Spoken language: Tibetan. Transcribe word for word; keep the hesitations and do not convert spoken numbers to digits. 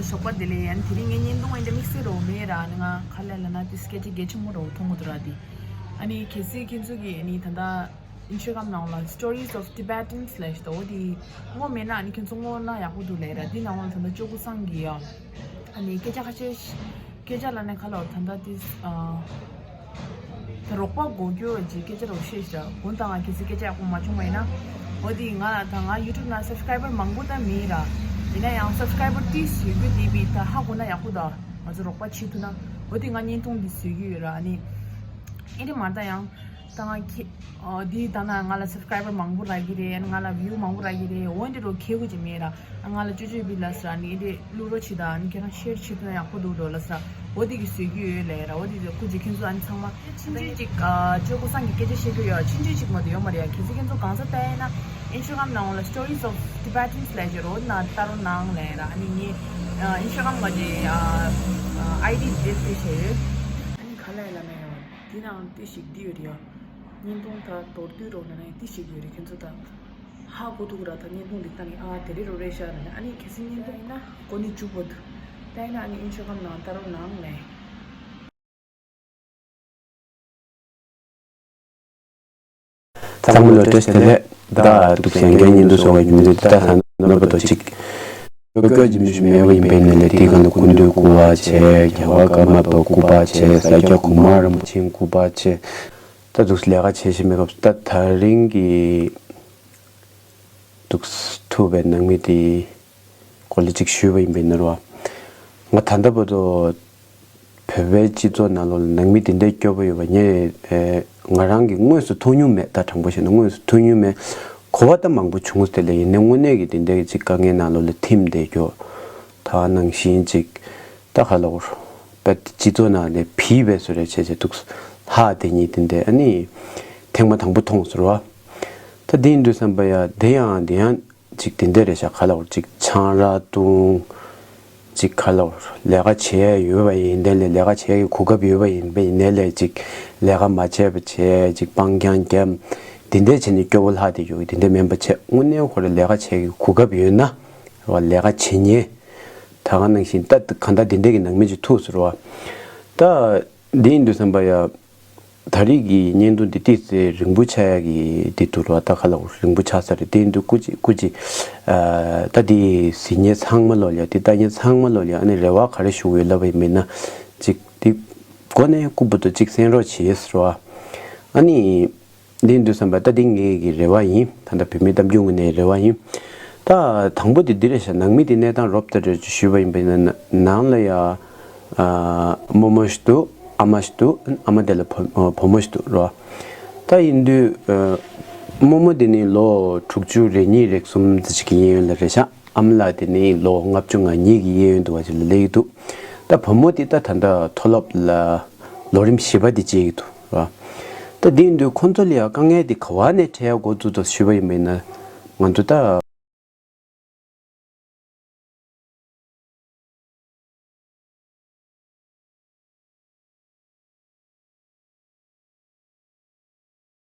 ཞོགས་པ་བདེ་ལེགས། ཨ་ནི་དེ་རིང་ངའི་བརྙན་ཐུང་ཨེ་འདྲ་དམིགས་བསལ་རོ་མེད་ར། ཨ་ནི་ང་ག་ལ་ལ་ན་དེ་སྐད་ཆ་གལ་ཆེན་པོ་རོ་མཐོང་གི་འདུག་ར། དེ་ཨ་ནི་གལ་སྲིད་ཁྱེད་ཚོ་གིས་ཨ་ནི་ད་ལྟ་Instagram་ནང་ལ་Stories of Tibetans་ལབ་ཞིག་འདུག་འོ་དེ་བསྔོ་མེད་ན་ཨ་ནི་ཁྱེད་ཚོ་བསྔོ་ན་ཡག་པོ་འདུག་ལབ་ར། དེ་ནང་ལ་ད་ལྟ་ཅོ་ཀུ་སང་གི་ཡ་ཨ་ནི་སྐད་ཆ་ཁ་ཤས་སྐད་ཆ་ལ་ནས་ག་ལ་ད་ལྟ་དེ་ཨ། ད་རོགས་པ་དགོས་རྒྱུ་ཅིག་སྐད་ཆ་རོགས་བཤད་ཤག་དགུན་དང་ང་གལ་སྲིད་སྐད་ཆ་ཡག་པོ་མ་བྱུང་བ་ཡིན་ན། འོ་དེ་ང་ལ་ད་ང་YouTube་ནང་subscriber་མང་པོ་ད་མེད་ར། ཡིན་ན་ཡང་subscriber་ཏིས་ཡོད་རྒྱུ་དེ་བི་ད་ཧ་གོ་ན་ཡག་པོ་ད། ང་ཚོ་རོགས་པ་བྱེད་ཐུབ་ན། འོ་དེ་ང་བརྙན་ཐུང་འདི་བཟོ་གི་ཡོད་ར། ཨ་ནི་ཨེ་འདྲ་མ་ད་ཡང་ད་ང་ཁྱེད་འདི་ད་ན་ང་ལ་subscriber་མང་པོ་རག་གི་རེད། ང་ལ་view་མང་པོ་རག་གི་རེད། འོ་འདི་རོ་ཁེ་གུ་ཅིག་མེད་ར། ང་ལ་ཅོ་ཅོ་བི་ལ་ས་ནི་དེ་བླུག་རོགས་བྱེད་དང་། ནི་ཁྱེད་རང་ཤེར་བྱེད་ཐུབ་ན་ཡག་པོ་འདུག་འགྲོ་ལ་ས། འོ་དེ་གི་བཟོས་རྒྱུ་ཡོད་ལས་ར། འོ་དེ་དེ་ཁུ་ཅིག་ཁྱེད་ཚོ་ཨ་ནི་ཚང་མ་ཆུང་ཆུང་ཅིག་ཨ་ཅོ་ཀུ་སང་གི་སྐད་ཆ་བཤད་རྒྱུ་ཡོད། ཆུང་ཆུང་ཅིག་མ་གཏོགས་ཡོད་མ་རེད་ཡ། གལ་སྲིད་ཁྱེད་ཚོ་གང་ས་ལྟ་ཡིན་ན་Instagram་ནང་ལ་Stories of Tibetans་ལས་བྱེད་རོ་ན་ལྟ་རོགས་གནང་ལས་ར། ཨ་ནི་ངའི་ཨ་Instagram་གི་ཨ་ཨ་ID་དེ་དེ་བྱས་ཡོད། ཨ་ནི་ག་ལ་ཡ་ལ་ན་ཡ་དེ་ནང་དེ་ཞིག་འདི་ཡོད་རེད་ཡ། བརྙན་ཐུང་ད་མདོར་བསྡུས་རོགས་ན་ན་ཡ་དེ་ཞིག་ཡོད་རེད། ཁྱེད་ཚོ་ད། ཧ་གོ་ཐུག་ར། ད་བརྙན་ཐུང་འདི་ལྟ་ནི་ཨ་དེ་རེད་རོ་རེད་ཤག་ནས། ཨ་ནི་གལ་སྲིད་བརྙན་ཐུང་ཡིན་ན་གོ་ནི་འཇུག་པོ་འདུག་ད་ཡིན་ན་ཨ་ནི་Instagram་ནང་ལྟ་རོགས་གནང་ནས། ཚང་མ་ལ་བཀྲ་ཤིས་བདེ་ལེགས། ད་འདུག་སེང་གེ་ཉིན་དུ་སོང་བའི་རྒྱུ་མཚན་དེ་ད་ས་ན་ནོར་བ་དོ་གཅིག་ཀྱོ་ཀྱོ་ཇི་མི་ཞུ་མེད་པ་ཡིན་པའི་ནས་ལས་དེའི་སྒང་དུ་སྐུ་མདུན་སྐུ་པར་བྱས། རྒྱལ་བ་ཀརྨ་པ་སྐུ་པར་བྱས། ས་སྐྱ་གོང་མ་རིན་པོ་ཆེ་སྐུ་པར་བྱས། ད་འདུག་ལས་ཀ་བྱེད་བཞིན་པའི་སྐབས་སུ་ད་ད་རིང་གི་འདུག་ཐུབ་པའི་ནང་མི་དེ་སྐོར་ལ་ཅིག་ཞུས་པ་ཡིན་པའི་ནོར་བ། ང་ད་ལྟ་བར་དུ་བོད་པའི་སྤྱི་ཚོགས་ནང་ལོགས་ལ་ནང་མི་དེ་འདྲའི་སྐྱོ་པོ་ཡོད་པ་ངས་ཨེ་ང་རང་གིས་དངོས་སུ་མཐོང་མྱོང་མེད། ད་དྲང་པོ་བཤད་ན་དངོས་སུ་མཐོང་མྱོང་མེད། གོ་བ་ད་མང་པོ་བྱུང་སྟེ་ལས་ཡིན་ནའི་དངོས་གནས་ཀྱི་དེ་འདྲའི་ཅིག་དཀའ་ངལ་ནང་ལོགས་ལ་ཐིམ་བསྡད་རྒྱུ། ད་ནང་བཞིན་ཅིག་ད་ག་ལ་བར་པད་སྤྱི་ཚོགས་ནང་ནས་ཕི་བས་སུ་རེ་བྱས་བྱས་འདུག་ལྷག་དེ་ཉིད་དེ་འདྲ་ཨ་ནི་ཐེངས་མ་དང་པོ་མཐོང་ཟེར་བ། ད་དེ་ཡིན་དུས་བསམ་པ་ཡ་དེ་ཡང་དེ་ཡང་ཅིག་དེ་འདྲ་རེད་ཤག་ག་ལ་བར་ཅིག་ཆང་རག་བཏུང་། ཅིག་ག་ལ་བར་ལས་ཀ་བྱེད་ཡ་ཡོད་པ་ཡིན་དེ་ལས་ལས་ཀ་བྱེད་ཡ་གི་གོ་སྐབས་ཡོད་པ་ཡིན་པ་ཡིན་ནའི་ལས་ཅིག་ལས་ཀ་མ་བྱས་པ་བྱས་ཅིག་སྤང་རྐྱང་བརྒྱབ། དེ་འདྲ་བྱས་ནས་སྐྱོ་བོ་ལྷག་དེ་ཡོད་གི་དེ་འདྲ་མིན་པ་བྱས་དངོས་གནས་ཁོ་ར་ལས་ཀ་བྱེད་ཡ་གི་གོ་སྐབས་ཡོད་ན་ར་ལས་ཀ་བྱེད་ཉེན། ད་ག་ནང་བཞིན་ད་གང་ལྟར་དེ་འདྲ་གི་ནང་མི་ཅིག་ཐུག་ཟེར་བ། ད་དེ་ཡིན་དུས་བསམ་པ་ཡ། ད་རེས་ཀྱི་བརྙན་ཐུང་འདི་ཏིས་ཏེ་རིང་པོ་ཆགས་ཡ་གི་འདི་འདུག་ར། ད་ག་ལ་རིང་པོ་ཆགས་ས་རེད། དེ་འདུག་སྐུ་མཁྱེན་སྐུ་མཁྱེན། ཨ་ད་འདི་གཟིགས་མཁན་ཚང་མ་ལོ་ལ་ཡ་འདི་ལྟ་མཁན་ཚང་མ་ལོ་ལ་ཡ་ཨ་ནི་རེ་བ་ག་རེ་ཞུ་དགོས་ལབ་པ་ཡིན་མིན་ན་ཅིག་འདི་སྒོ་ནས་སྐུ་བུ་དུ་ཅིག་གསན་རོགས་བྱེད་ཟེར་བ། ཨ་ནི་འདི་འདུག་བསམ་པ་ད་འདི་ངེད་ཀྱི་རེ་བ་ཡིན། ད་ལྟ་བོད་མི་གཏམ་རྒྱུད་ངོས་ནས་རེ་བ་ཡིན། ད་དང་པོ་དེ་འདི་རེད་ཤག་ནང་མི་དེ་གནས་སྟངས་རོབ་ལྟ་རེད་ཅེས་ཞུས་པ་ཡིན་པ་ཡིན་ན་ནང་ལ་ཡ། ཨ་རྨོ་མོ་ཞིག་འདུག་ཨ་མ་ཞིག་འདུག་ཨ་མ་དེ་ལ་བུ་བུ་མོ་ཞིག་འདུག་རོ། ད་ཡིན་དུས་ཨ་རྨོ་མོ་དེ་ནི་ལོ་དྲུག་ཅུ་རེ་གཉིས་རེ་གསུམ་ཙམ་ཅིག་གི་གཡས་གཡོན་ལ་རེད་ཤག་ཨ་མ་ལགས་དེ་ནི་ལོ་ལྔ་བཅུ་ང་གཉིས་ཀྱི་གཡས་གཡོན་དུ་བ་ཅིག་ལ་སླེབས་ཀྱི་འདུག་ད་བུ་མོ་དེ་ད་ད་ལྟ་མཐོ་སློབ་ལ་ལོ་རིམ་བཞི་པ་དེ་བྱེད་ཀྱི་འདུག་རོ། ད་དེ་ཡིན་དུས་ཁོང་ཚོ་ལ་ཡང་དཀའ་ངལ་དེ་ག་བ་ནས་འཕྲད་ཡ་འགོ་བཙུགས་འདུག་ཞུས་པ་ཡིན་པ་ཡིན་ན་ང་ཚོ་ད་